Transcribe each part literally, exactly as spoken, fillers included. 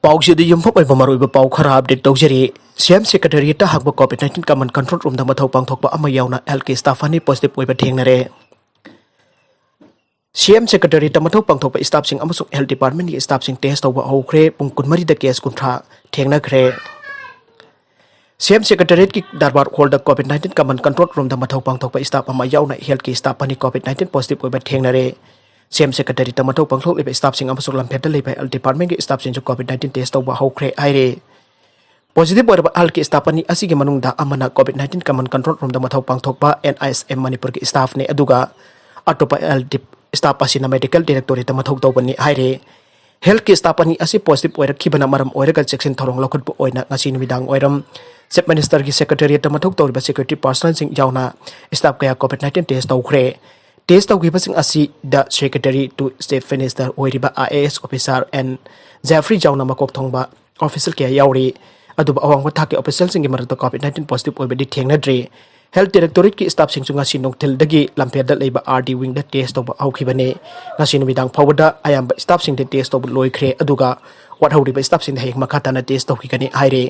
ꯄꯥꯎꯁꯤꯗ ꯌꯨꯝꯐꯝ ꯑꯣꯏꯕ ꯃꯔꯨꯑꯣꯏꯕ ꯄꯥꯎ ꯈꯔ ꯑꯞꯗꯦꯠ ꯇꯧꯖꯔꯤ꯫ ꯁꯤ ꯑꯦꯝ ꯁꯦꯀ꯭ꯔꯦꯇꯔꯤꯌꯦꯠꯇ ꯍꯥꯡꯕ ꯀꯣꯚꯤꯗ ꯅꯥꯏꯟꯇꯤꯟ ꯀꯃꯟ ꯀꯟꯇ꯭ꯔꯣꯜ ꯔꯨꯝꯗ ꯃꯊꯧ ꯄꯥꯡꯊꯣꯛꯄ ꯑꯃ ꯌꯥꯎꯅ ꯍꯦꯜꯊꯀꯤ ꯁ꯭ꯇꯥꯐ ꯑꯅꯤ ꯄꯣꯖꯤꯇꯤꯚ ꯑꯣꯏꯕ ꯊꯦꯡꯅꯔꯦ꯫ ꯁꯤ ꯑꯦꯝ ꯁꯦꯀ꯭ꯔꯦꯇꯔꯤꯌꯦꯠꯇ ꯃꯊꯧ ꯄꯥꯡꯊꯣꯛꯄ ꯁ꯭ꯇꯥꯐꯁꯤꯡ ꯑꯃꯁꯨꯡ ꯍꯦꯜꯊ ꯗꯤꯄꯥꯔꯠꯃꯦꯟꯒꯤ ꯁ꯭ꯇꯥꯐꯁꯤꯡ ꯇꯦꯁ ꯇꯧꯕ ꯍꯧꯈ꯭ꯔꯦ꯫ ꯄꯨꯡ ꯀꯨꯟꯃꯔꯤꯗ ꯀꯦꯁ ꯀꯨꯟꯊ꯭ꯔꯥ ꯊꯦꯡꯅꯈ꯭ꯔꯦ꯫ ꯁꯤ ꯑꯦꯝ ꯁꯦꯀ꯭ꯔꯦꯇꯔꯤꯌꯦꯠꯀꯤ ꯗꯔꯕꯥꯔ ꯍꯣꯜꯗ ꯀꯣꯚꯤꯗ ꯅꯥꯏꯟꯇꯤꯟ ꯀꯃꯟ ꯀꯟꯇ꯭ꯔꯣꯜ ꯔꯨꯝꯗ ꯃꯊꯧ ꯄꯥꯡꯊꯣꯛꯄ ꯁ꯭ꯇꯥꯐ ꯑꯃ ꯌꯥꯎꯅ ꯍꯦꯜꯊꯀꯤ ꯁ꯭ꯇꯥꯐ ꯑꯅꯤ ꯀꯣꯚꯤꯗ ꯅꯥꯏꯟꯇꯤꯟ ꯄꯣꯖꯤꯇꯤꯚ ꯑꯣꯏꯕ ꯊꯦꯡꯅꯔꯦ꯫ ꯁꯤ ꯑꯦꯝ ꯁꯦꯀ꯭ꯔꯦꯇꯔꯤꯌꯦꯠꯇ ꯃꯊꯧ ꯄꯥꯡꯊꯣꯛꯂꯤꯕ ꯁ꯭ꯇꯥꯐꯁꯤꯡ ꯑꯃꯁꯨꯡ ꯂꯝꯐꯦꯜꯗ ꯂꯩꯕ ꯍꯦꯜꯊ ꯗꯤꯄꯥꯔꯠꯃꯦꯟꯒꯤ ꯁ꯭ꯇꯥꯐꯁꯤꯡꯁꯨ ꯀꯣꯚꯤꯗ ꯅꯥꯏꯟꯇꯤꯟ ꯇꯦꯁ ꯇꯧꯕ ꯍꯧꯈ꯭ꯔꯦ ꯍꯥꯏꯔꯦ꯫ ꯄꯣꯖꯤꯇꯤꯚ ꯑꯣꯏꯔꯕ ꯍꯦꯜꯊꯀꯤ ꯁ꯭ꯇꯥꯐ ꯑꯅꯤ ꯑꯁꯤꯒꯤ ꯃꯅꯨꯡꯗ ꯑꯃꯅ ꯀꯣꯚꯤꯗ ꯅꯥꯏꯟꯇꯤꯟ ꯀꯃꯟ ꯀꯟꯇ꯭ꯔꯣꯜ ꯔꯨꯝꯗ ꯃꯊꯧ ꯄꯥꯡꯊꯣꯛꯄ ꯑꯦꯟ ꯑꯥꯏ ꯑꯦꯁ ꯑꯦꯝ ꯃꯅꯤꯄꯨꯔꯒꯤ ꯁ꯭ꯇꯥꯐꯅꯤ, ꯑꯗꯨꯒ ꯑꯇꯣꯞꯄ ꯍꯦꯜꯊ ꯗꯤꯞ-, ꯁ꯭ꯇꯥꯐ ꯑꯁꯤꯅ ꯃꯦꯗꯤꯀꯦꯜ ꯗꯥꯏꯔꯦꯛꯇꯣꯔꯦꯠꯇ ꯃꯊꯧ ꯇꯧꯕꯅꯤ ꯍꯥꯏꯔꯦ꯫ ꯍꯦꯜꯊꯀꯤ ꯁ꯭ꯇꯥꯐ ꯑꯅꯤ ꯑꯁꯤ ꯄꯣꯖꯤꯇꯤꯚ ꯑꯣꯏꯔꯛꯈꯤꯕꯅ ꯃꯔꯝ ꯑꯣꯏꯔꯒ ꯆꯦꯛꯁꯤꯟ ꯊꯧꯔꯥꯡ ꯂꯧꯈꯠꯄ ꯑꯣꯏꯅ ꯉꯁꯤ ꯅꯨꯃꯤꯗꯥꯡ ꯋꯥꯏꯔꯝ ꯆꯤꯐ ꯃꯤꯅꯤꯁꯇꯔꯒꯤ ꯁꯦꯀ꯭ꯔꯦꯇꯔꯤꯌꯦꯠꯇ ꯃꯊꯧ ꯇꯧꯔꯤꯕ ꯁꯦꯀ꯭ꯌꯨꯔꯤꯇꯤ ꯄꯥꯔꯁꯅꯦꯜꯁꯤꯡ ꯌꯥꯎꯅ ꯁ꯭ꯇꯥꯐ ꯀꯌꯥ ꯀꯣꯚꯤꯗ ꯅꯥꯏꯟꯇꯤꯟ ꯇꯦꯁ ꯇꯧꯈ꯭ꯔꯦ꯫ ꯇꯦꯁ ꯇꯧꯈꯤꯕꯁꯤꯡ ꯑꯁꯤꯗ ꯁꯦꯀ꯭ꯔꯦꯇꯔꯤ ꯇꯨ ꯆꯤꯐ ꯃꯤꯅꯤꯁꯇꯔ ꯑꯣꯏꯔꯤꯕ I A S officer N Jeffrey ꯌꯥꯎꯅ ꯃꯀꯣꯛ ꯊꯣꯡꯕ ꯑꯣꯐꯤꯁꯤꯌꯦꯜ ꯀꯌꯥ ꯌꯥꯎꯔꯤ꯫ ꯑꯗꯨꯕꯨ ꯑꯋꯥꯡꯕ ꯊꯥꯛꯀꯤ ꯑꯣꯐꯤꯁꯤꯌꯦꯜꯁꯤꯡꯒꯤ ꯃꯔꯛꯇ ꯀꯣꯚꯤꯗ ꯅꯥꯏꯟꯇꯤꯟ ꯄꯣꯖꯤꯇꯤꯚ ꯑꯣꯏꯕꯗꯤ ꯊꯦꯡꯅꯗ꯭ꯔꯤ꯫ ꯍꯦꯜꯊ ꯗꯥꯏꯔꯦꯛꯇꯣꯔꯦꯠꯀꯤ ꯁ꯭ꯇꯥꯐꯁꯤꯡꯁꯨ ꯉꯁꯤ ꯅꯨꯡꯊꯤꯜꯗꯒꯤ ꯂꯝꯐꯦꯜꯗ ꯂꯩꯕ ꯑꯥꯔ ꯗꯤ ꯋꯤꯡꯗ ꯇꯦꯁ ꯇꯧꯕ ꯍꯧꯈꯤꯕꯅꯤ꯫ ꯉꯁꯤ ꯅꯨꯃꯤꯗꯥꯡ ꯐꯥꯎꯕꯗ ꯑꯌꯥꯝꯕ ꯁ꯭ꯇꯥꯐꯁꯤꯡꯗ ꯇꯦꯁ ꯇꯧꯕ ꯂꯣꯏꯈ꯭ꯔꯦ, ꯑꯗꯨꯒ ꯋꯥꯠꯍꯧꯔꯤꯕ ꯁ꯭ꯇꯥꯐꯁꯤꯡꯗ ꯍꯌꯦꯡ ꯃꯈꯥ ꯇꯥꯅ ꯇꯦꯁ ꯇꯧꯈꯤꯒꯅꯤ ꯍꯥꯏꯔꯤ꯫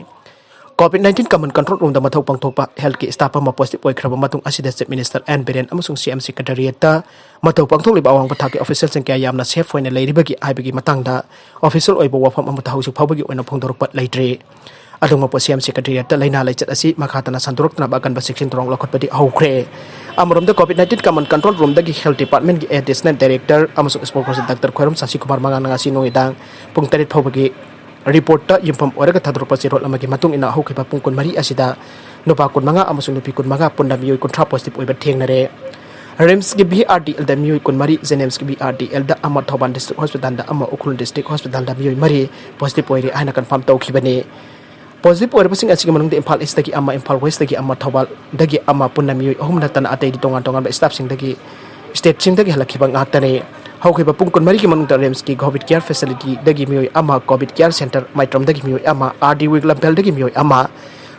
ꯀꯣꯚꯤꯗ ꯅꯥꯏꯟꯇꯤꯟ ꯀꯃꯟ ꯀꯟꯇ꯭ꯔꯣꯜ ꯔꯨꯝꯗ ꯃꯊꯧ ꯄꯥꯡꯊꯣꯛꯄ ꯍꯦꯜꯊꯀꯤ ꯁ꯭ꯇꯥꯐ ꯑꯃ ꯄꯣꯖꯤꯇꯤꯚ ꯑꯣꯏꯈ꯭ꯔꯕ ꯃꯇꯨꯡ ꯑꯁꯤꯗ ꯆꯤꯐ ꯃꯤꯅꯤꯁꯇꯔ ꯑꯦꯟ ꯕꯤꯔꯦꯟ ꯑꯃꯁꯨꯡ ꯁꯤ ꯑꯦꯝ ꯁꯦꯀ꯭ꯔꯦꯇꯔꯤꯌꯦꯠꯇ ꯃꯊꯧ ꯄꯥꯡꯊꯣꯛꯂꯤꯕ ꯑꯋꯥꯡꯕ ꯊꯥꯛꯀꯤ ꯑꯣꯐꯤꯁꯤꯌꯦꯜꯁꯤꯡ ꯀꯌꯥ ꯌꯥꯝꯅ ꯁꯦꯐ ꯑꯣꯏꯅ ꯂꯩꯔꯤꯕꯒꯦ ꯍꯥꯏꯕꯒꯤ ꯃꯇꯥꯡꯗ ꯑꯣꯐꯤꯁꯤꯌꯦꯜ ꯑꯣꯏꯕ ꯋꯥꯐꯝ ꯑꯃꯠꯇ ꯍꯧꯖꯤꯛ ꯐꯥꯎꯕꯒꯤ ꯑꯣꯏꯅ ꯐꯣꯡꯗꯣꯔꯛꯄ ꯂꯩꯇ꯭ꯔꯤ꯫ ꯑꯗꯨꯃꯛꯄꯨ ꯁꯤ ꯑꯦꯝ ꯁꯦꯀ꯭ꯔꯦꯇꯔꯤꯌꯦꯠꯇ ꯂꯥꯏꯅꯥ ꯂꯥꯏꯆꯠ ꯑꯁꯤ ꯃꯈꯥ ꯇꯥꯅ ꯁꯟꯗꯣꯔꯛꯇꯅꯕ ꯑꯀꯟꯕ ꯆꯦꯛꯁꯤꯟ ꯊꯧꯔꯥꯡ ꯂꯧꯈꯠꯄꯗꯤ ꯍꯧꯈ꯭ꯔꯦ꯫ ꯑꯃꯔꯣꯝꯗ ꯀꯣꯚꯤꯗ ꯅꯥꯏꯟꯇꯤꯟ ꯀꯃꯟ ꯀꯟꯇ꯭ꯔꯣꯜ ꯔꯨꯝꯗꯒꯤ ꯍꯦꯜꯊ ꯗꯤꯄꯥꯔꯠꯃꯦꯟꯒꯤ ꯑꯦꯗꯤꯁꯅꯦꯜ ꯗꯥꯏꯔꯦꯛꯇꯔ ꯑꯃꯁꯨꯡ ꯁ꯭ꯄꯣꯛꯁꯄꯔꯁꯟ ꯗꯥꯛꯇꯔ ꯈ꯭ꯋꯥꯏꯔꯝ ꯁꯥꯁꯤ ꯀꯨꯃꯥꯔ ꯃꯉꯥꯅ ꯉꯁꯤ ꯅꯨꯃꯤꯗꯥꯡ ꯄꯨꯡ ꯇꯔꯦꯠ ꯐꯥꯎꯕꯒꯤ ꯔꯤꯄꯣꯔꯠꯇ ꯌꯨꯝꯐꯝ ꯑꯣꯏꯔꯒ ꯊꯥꯗꯣꯔꯛꯄ ꯆꯦꯔꯣꯜ ꯑꯃꯒꯤ ꯃꯇꯨꯡ ꯏꯟꯅ ꯍꯧꯈꯤꯕ ꯄꯨꯡ ꯀꯨꯟꯃꯔꯤ ꯑꯁꯤꯗ ꯅꯨꯄꯥ ꯀꯨꯟꯃꯉꯥ ꯑꯃꯁꯨꯡ ꯅꯨꯄꯤ ꯀꯨꯟꯃꯉꯥ ꯄꯨꯟꯅ ꯃꯤꯑꯣꯏ ꯀꯨꯟꯊ꯭ꯔꯥ ꯄꯣꯖꯤꯇꯤꯚ ꯑꯣꯏꯕ ꯊꯦꯡꯅꯔꯦ꯫ ꯔꯤꯝꯁꯀꯤ ꯚꯤ ꯑꯥꯔ ꯗꯤ ꯑꯦꯜꯗ ꯃꯤꯑꯣꯏ ꯀꯨꯟꯃꯔꯤ, ꯖꯦꯅꯤꯝꯁꯀꯤ ꯚꯤ ꯑꯥꯔ ꯗꯤ ꯑꯦꯜꯗ ꯑꯃ, ꯊꯧꯕꯥꯜ ꯗꯤꯁꯇ꯭ꯔꯤꯛ ꯍꯣꯁꯄꯤꯇꯥꯜꯗ ꯑꯃ, ꯎꯈ꯭ꯔꯨꯜ ꯗꯤꯁꯇ꯭ꯔꯤꯛ ꯍꯣꯁꯄꯤꯇꯥꯜꯗ ꯃꯤꯑꯣꯏ ꯃꯔꯤ ꯄꯣꯖꯤꯇꯤꯚ ꯑꯣꯏꯔꯦ ꯍꯥꯏꯅ ꯀꯟꯐꯥꯔꯝ ꯇꯧꯈꯤꯕꯅꯤ꯫ ꯄꯣꯖꯤꯇꯤꯚ ꯑꯣꯏꯔꯕꯁꯤꯡ ꯑꯁꯤꯒꯤ ꯃꯅꯨꯡꯗ ꯏꯝꯐꯥꯜ ꯏꯁꯇꯒꯤ ꯑꯃ, ꯏꯝꯐꯥꯜ ꯋꯦꯁꯇꯒꯤ ꯑꯃ, ꯊꯧꯕꯥꯜꯗꯒꯤ ꯑꯃ, ꯄꯨꯟꯅ ꯃꯤꯑꯣꯏ ꯑꯍꯨꯝ ꯅꯠꯇꯅ ꯑꯇꯩꯗꯤ ꯇꯣꯉꯥꯟ ꯇꯣꯉꯥꯟꯕ ꯁ꯭ꯇꯥꯐꯁꯤꯡꯗꯒꯤ, ꯁ꯭ꯇꯦꯠꯁꯤꯡꯗꯒꯤ ꯍꯜꯂꯛꯈꯤꯕ ꯉꯥꯛꯇꯅꯤ꯫ ꯍꯧꯈꯤꯕ ꯄꯨꯡ ꯀꯨꯟꯃꯔꯤꯒꯤ ꯃꯅꯨꯡꯗ ꯔꯤꯝꯁꯀꯤ ꯀꯣꯚꯤꯗ ꯀꯤꯌꯔ ꯐꯦꯁꯤꯂꯤꯇꯤꯗꯒꯤ ꯃꯤꯑꯣꯏ ꯑꯃ, ꯀꯣꯚꯤꯗ ꯀꯤꯌꯔ ꯁꯦꯟꯇꯔ ꯃꯥꯏꯇ꯭ꯔꯝꯗꯒꯤ ꯃꯤꯑꯣꯏ ꯑꯃ, ꯑꯥꯔ ꯗꯤ ꯋꯤꯡ ꯂꯝꯐꯦꯜꯗꯒꯤ ꯃꯤꯑꯣꯏ ꯑꯃ,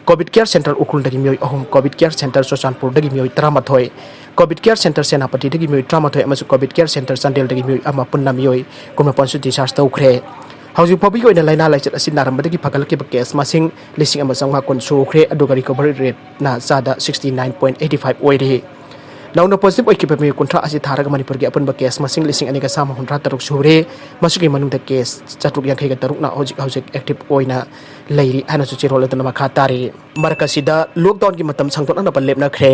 ꯀꯣꯚꯤꯗ ꯀꯤꯌꯔ ꯁꯦꯟꯇꯔ ꯎꯈ꯭ꯔꯨꯜꯗꯒꯤ ꯃꯤꯑꯣꯏ ꯑꯍꯨꯝ, ꯀꯣꯚꯤꯗ ꯀꯤꯌꯔ ꯁꯦꯟꯇꯔ ꯆꯨꯔꯆꯥꯟꯄꯨꯔꯗꯒꯤ ꯃꯤꯑꯣꯏ ꯇꯔꯥꯃꯥꯊꯣꯏ, ꯀꯣꯚꯤꯗ ꯀꯤꯌꯔ ꯁꯦꯟꯇꯔ ꯁꯦꯅꯥꯄꯇꯤꯗꯒꯤ ꯃꯤꯑꯣꯏ ꯇꯔꯥꯃꯥꯊꯣꯏ ꯑꯃꯁꯨꯡ ꯀꯣꯚꯤꯗ ꯀꯤꯌꯔ ꯁꯦꯟꯇꯔ ꯆꯥꯟꯗꯦꯜꯗꯒꯤ ꯃꯤꯑꯣꯏ ꯑꯃ, ꯄꯨꯟꯅ ꯃꯤꯑꯣꯏ ꯀꯨꯟꯃꯥꯄꯟꯁꯨ ꯗꯤꯁꯆꯥꯔꯖ ꯇꯧꯈ꯭ꯔꯦ꯫ ꯍꯧꯖꯤꯛ ꯐꯥꯎꯕꯒꯤ ꯑꯣꯏꯅ ꯂꯥꯏꯅꯥ ꯂꯥꯏꯆꯠ ꯑꯁꯤ ꯅꯥꯔꯝꯕꯗꯒꯤ ꯐꯒꯠꯂꯛꯈꯤꯕ ꯀꯦꯁ ꯃꯁꯤꯡ ꯂꯤꯁꯤꯡ ꯑꯃ ꯆꯥꯝꯃꯉꯥ ꯀꯨꯟ ꯁꯨꯈ꯭ꯔꯦ, ꯑꯗꯨꯒ ꯔꯤꯀꯣꯚꯔꯤ ꯔꯦꯠꯅ ꯆꯥꯗ sixty nine point eighty five ꯑꯣꯏꯔꯦ꯫ ꯅꯧꯅ ꯄꯣꯖꯤꯇꯤꯚ ꯑꯣꯏꯈꯤꯕ ꯃꯤꯑꯣꯏ ꯀꯨꯟꯊ꯭ꯔꯥ ꯑꯁꯤ ꯊꯥꯔꯒ ꯃꯅꯤꯄꯨꯔꯒꯤ ꯑꯄꯨꯟꯕ ꯀꯦꯁ ꯃꯁꯤꯡ ꯂꯤꯁꯤꯡ ꯑꯅꯤꯒ ꯆꯥꯝꯃ ꯍꯨꯝꯗ꯭ꯔꯥ ꯇꯔꯨꯛ ꯁꯨꯔꯦ꯫ ꯃꯁꯤꯒꯤ ꯃꯅꯨꯡꯗ ꯀꯦꯁ ꯆꯥꯇ꯭ꯔꯨꯛ ꯌꯥꯡꯈꯩꯒ ꯇꯔꯨꯛꯅ ꯍꯧꯖꯤꯛ ꯍꯧꯖꯤꯛ ꯑꯦꯛꯇꯤꯚ ꯑꯣꯏꯅ ꯂꯩꯔꯤ ꯍꯥꯏꯅꯁꯨ ꯆꯦꯔꯣꯜ ꯑꯗꯨꯅ ꯃꯈꯥ ꯇꯥꯔꯤ꯫ ꯃꯔꯛ ꯑꯁꯤꯗ ꯂꯣꯛꯗꯥꯎꯟꯒꯤ ꯃꯇꯝ ꯁꯥꯡꯗꯣꯛꯅꯅꯕ ꯂꯦꯞꯅꯈ꯭ꯔꯦ꯫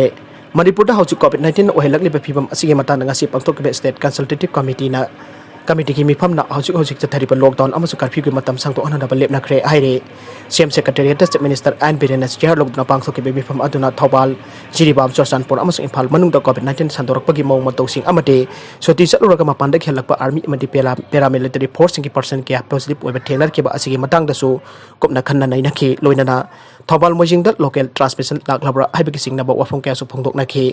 ꯃꯅꯤꯄꯨꯔꯗ ꯍꯧꯖꯤꯛ ꯀꯣꯚꯤꯗ ꯅꯥꯏꯟꯇꯤꯟꯅ ꯑꯣꯏꯍꯜꯂꯛꯂꯤꯕ ꯐꯤꯕꯝ ꯑꯁꯤꯒꯤ ꯃꯇꯥꯡꯗ ꯉꯁꯤ ꯄꯥꯡꯊꯣꯛꯈꯤꯕ ꯁ꯭ꯇꯦꯠ ꯀꯟꯁꯜꯇꯦꯇꯤꯚ ꯀꯃꯤꯇꯤꯅ, ꯀꯃꯤꯇꯤꯒꯤ ꯃꯤꯐꯝꯅ ꯍꯧꯖꯤꯛ ꯍꯧꯖꯤꯛ ꯆꯠꯊꯔꯤꯕ ꯂꯣꯛꯗꯥꯎꯟ ꯑꯃꯁꯨꯡ ꯀꯔꯐ꯭ꯌꯨꯒꯤ ꯃꯇꯝ ꯁꯥꯡꯗꯣꯛꯍꯟꯅꯕ ꯂꯦꯞꯅꯈ꯭ꯔꯦ ꯍꯥꯏꯔꯤ꯫ ꯁꯤ ꯑꯦꯝ ꯁꯦꯀ꯭ꯔꯦꯇꯦꯔꯤꯌꯦꯠꯇ ꯆꯤꯐ ꯃꯤꯅꯤꯁꯇꯔ ꯑꯦꯟ ꯕꯤꯔꯦꯟꯅ ꯆꯤꯌꯥꯔ ꯂꯧꯗꯨꯅ ꯄꯥꯡꯊꯣꯛꯈꯤꯕ ꯃꯤꯐꯝ ꯑꯗꯨꯅ ꯊꯧꯕꯥꯜ, ꯖꯤꯔꯤꯕꯥꯝ, ꯆꯨꯔꯆꯥꯟꯄꯨꯔ ꯑꯃꯁꯨꯡ ꯏꯝꯐꯥꯜ ꯃꯅꯨꯡꯗ ꯀꯣꯚꯤꯗ ꯅꯥꯏꯟꯇꯤꯟ ꯁꯟꯗꯣꯔꯛꯄꯒꯤ ꯃꯑꯣꯡ ꯃꯇꯧꯁꯤꯡ ꯑꯃꯗꯤ ꯁꯨꯇꯤ ꯆꯠꯂꯨꯔꯒ ꯃꯄꯥꯟꯗ ꯍꯜꯂꯛꯄ ꯑꯥꯔꯃꯤ ꯑꯃꯗꯤ ꯄꯦꯔꯥ-, ꯄꯦꯔꯥꯃꯤꯂꯤꯇꯔꯤ ꯐꯣꯔꯁꯁꯤꯡꯒꯤ ꯄꯔꯁꯟ ꯀꯌꯥ ꯄꯣꯖꯤꯇꯤꯚ ꯑꯣꯏꯕ ꯊꯦꯡꯅꯔꯛꯈꯤꯕ ꯑꯁꯤꯒꯤ ꯃꯇꯥꯡꯗꯁꯨ ꯀꯨꯞꯅ ꯈꯟꯅ ꯅꯩꯅꯈꯤ꯫ ꯂꯣꯏꯅꯅ ꯊꯧꯕꯥꯜ ꯃꯣꯏꯖꯤꯡꯗ ꯂꯣꯀꯦꯜ ꯇ꯭ꯔꯥꯟꯁꯃꯤꯁꯟ ꯂꯥꯛꯂꯕ꯭ꯔꯥ ꯍꯥꯏꯕꯒꯤ ꯆꯤꯡꯅꯕ ꯋꯥꯐꯝ ꯀꯌꯥꯁꯨ ꯐꯣꯡꯗꯣꯛꯅꯈꯤ꯫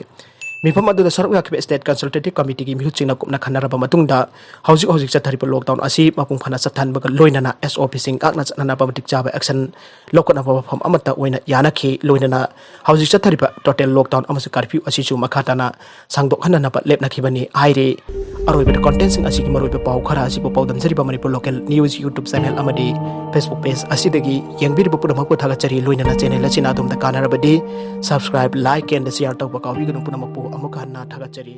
ꯃꯤꯐꯝ ꯑꯗꯨꯗ ꯁꯔꯨꯛ ꯌꯥꯈꯤꯕ ꯁ꯭ꯇꯦꯠ ꯀꯟꯁꯜꯇꯦꯇꯤꯚ ꯀꯃꯤꯇꯤꯒꯤ ꯃꯤꯍꯨꯠꯁꯤꯡꯅ ꯀꯨꯞꯅ ꯈꯟꯅꯔꯕ ꯃꯇꯨꯡꯗ ꯍꯧꯖꯤꯛ ꯍꯧꯖꯤꯛ ꯆꯠꯊꯔꯤꯕ ꯂꯣꯛꯗꯥꯎꯟ ꯑꯁꯤ ꯃꯄꯨꯡ ꯐꯥꯅ ꯆꯠꯊꯍꯟꯕꯒ ꯂꯣꯏꯅꯅ ꯑꯦꯁ ꯑꯣ ꯄꯤꯁꯤꯡ ꯉꯥꯛꯅ ꯆꯠꯅꯅꯕ ꯃꯇꯤꯛ ꯆꯥꯕ ꯑꯦꯛꯁꯟ ꯂꯧꯈꯠꯅꯕ ꯋꯥꯐꯝ ꯑꯃꯠꯇ ꯑꯣꯏꯅ ꯌꯥꯅꯈꯤ꯫ ꯂꯣꯏꯅꯅ ꯍꯧꯖꯤꯛ ꯆꯠꯊꯔꯤꯕ ꯇꯣꯇꯦꯜ ꯂꯣꯛꯗꯥꯎꯟ ꯑꯃꯁꯨꯡ ꯀꯔꯐ꯭ꯌꯨ ꯑꯁꯤꯁꯨ ꯃꯈꯥ ꯇꯥꯅ ꯁꯥꯡꯗꯣꯛꯍꯟꯅꯅꯕ ꯂꯦꯞꯅꯈꯤꯕꯅꯤ ꯍꯥꯏꯔꯤ꯫ ꯑꯔꯣꯏꯕꯗ ꯀꯣꯟꯇꯦꯟꯁꯤꯡ ꯑꯁꯤꯒꯤ ꯃꯔꯨꯑꯣꯏꯕ ꯄꯥꯎ ꯈꯔ ꯑꯁꯤꯕꯨ ꯄꯥꯎꯗꯝꯖꯔꯤꯕ Manipur local news YouTube channel ꯑꯃꯗꯤ ꯐꯦꯁꯕꯨꯛ ꯄꯦꯖ ꯑꯁꯤꯗꯒꯤ ꯌꯦꯡꯕꯤꯔꯤꯕ ꯄꯨꯝꯅꯃꯛꯄꯨ ꯊꯥꯒꯠꯆꯔꯤ꯫ ꯂꯣꯏꯅꯅ ꯆꯦꯅꯦꯜ ꯑꯁꯤꯅ ꯑꯗꯣꯝꯗ ꯀꯥꯟꯅꯔꯕꯗꯤ subscribe, like and share ꯇꯧꯕ ꯀꯥꯎꯕꯤꯒꯅꯨ꯫ ꯄꯨꯝꯅꯃꯛꯄꯨ ꯑꯃꯨꯛ ꯍꯟꯅ ꯊꯥꯒꯠꯆꯔꯤ꯫